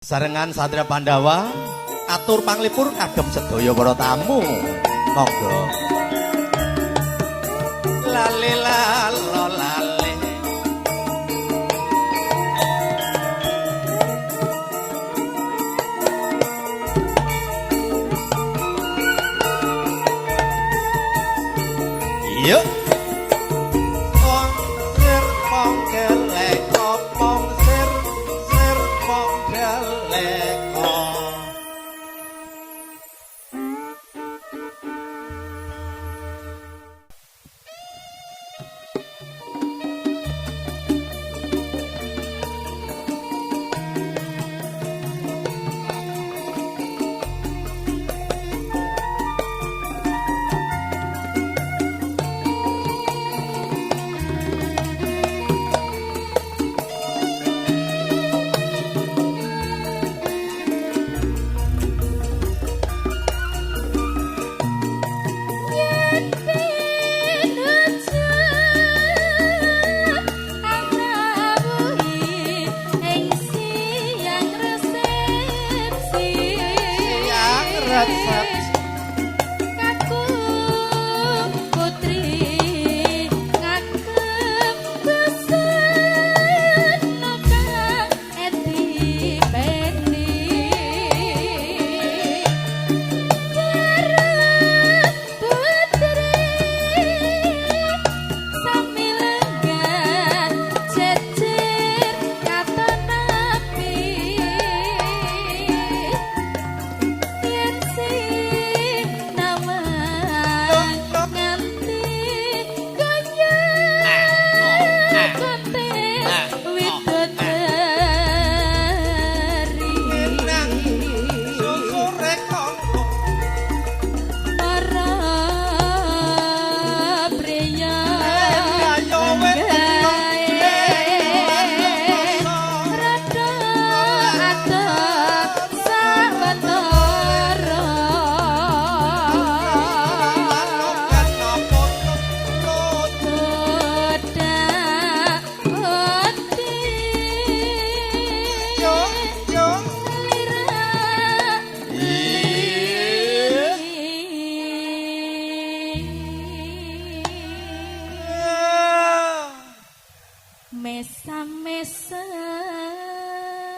Sarengan Satria Pandawa atur panglipur kagem sedaya para tamu. Monggo. Lale lalo lale. Yuk. Pong pong gelek pong sir sir pong gelek.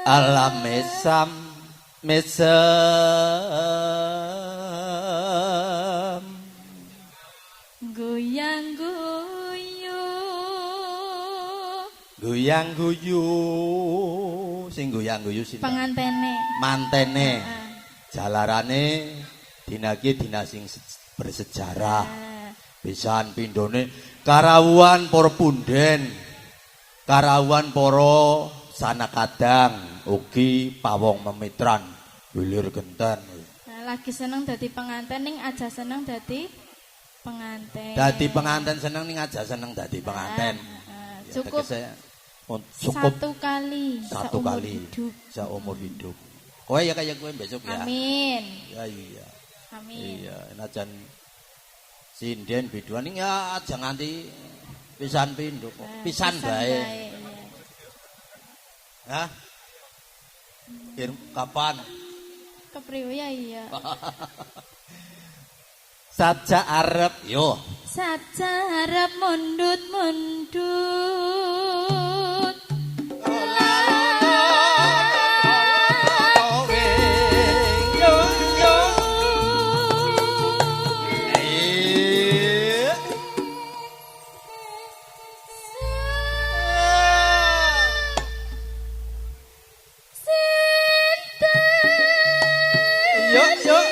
Alam mesam mesem goyang guyu goyang guyu sing goyang guyu sinten pengantene mantene jalarane dina iki dina sing bersejarah pisan pindhone karawuhan para punden karawuhan para sanakadang ugi pawong memitran wilir genten. Nah, lagi seneng dadi penganten ning aja seneng dadi penganten. Dadi penganten seneng ning aja seneng dadi penganten. Nah, cukup ya, cukup satu kali satu kali hidup. Seumur hidup. Kowe ya kaya kowe besok ya. Amin. Ya iya. Amin. Iya, najan sinden biduan ning ya aja nganti pisan pindho. Pisan bae. Hah? Kapan? Kepriwe ya iya. Saja arep yo. Saja arep mundut-mundut. Lenggah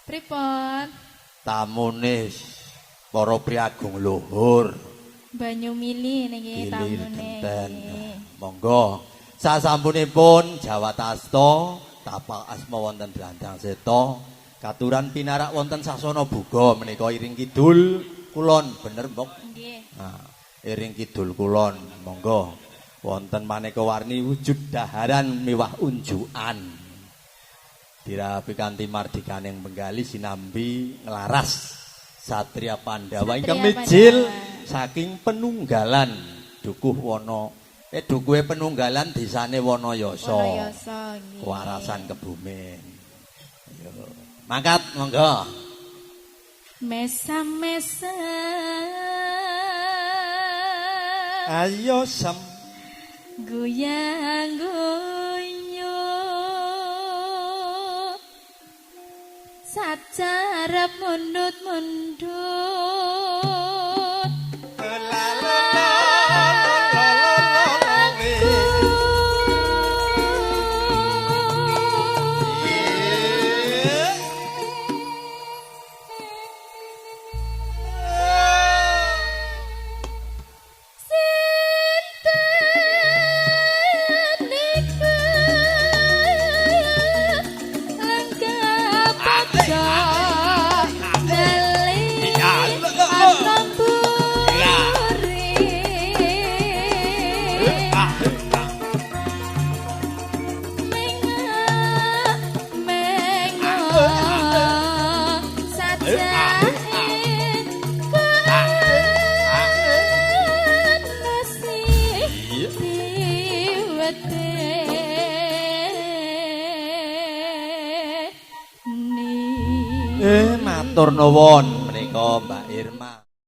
Pripun? Tamune para priagung luhur. Banyu mili niki tamune. Monggo. Sasampunipun Jawatasta tapak asma wonten Blandang Seta, katuran pinarak wonten sasana buga menika iring kidul kulon, bener mbok? Nggih. Nah, iring kidul kulon, monggo. Wonten maneka warni wujud daharan miwah unjukan. Dirapi kanthi mardikaning Benggali sinambi nglaras Satria Pandhawa ingkang mijil saking penunggalan Dukuh Wana. Dukuhe penunggalan desane Wanayasa. Wanayasa nggih. Warasan Kebumen. Ayo. Mangkat monggo. Mesa-mesa. Ayo sem guyang guyu sacarep mundut mundut Matur nuwun menika Mbak Irma.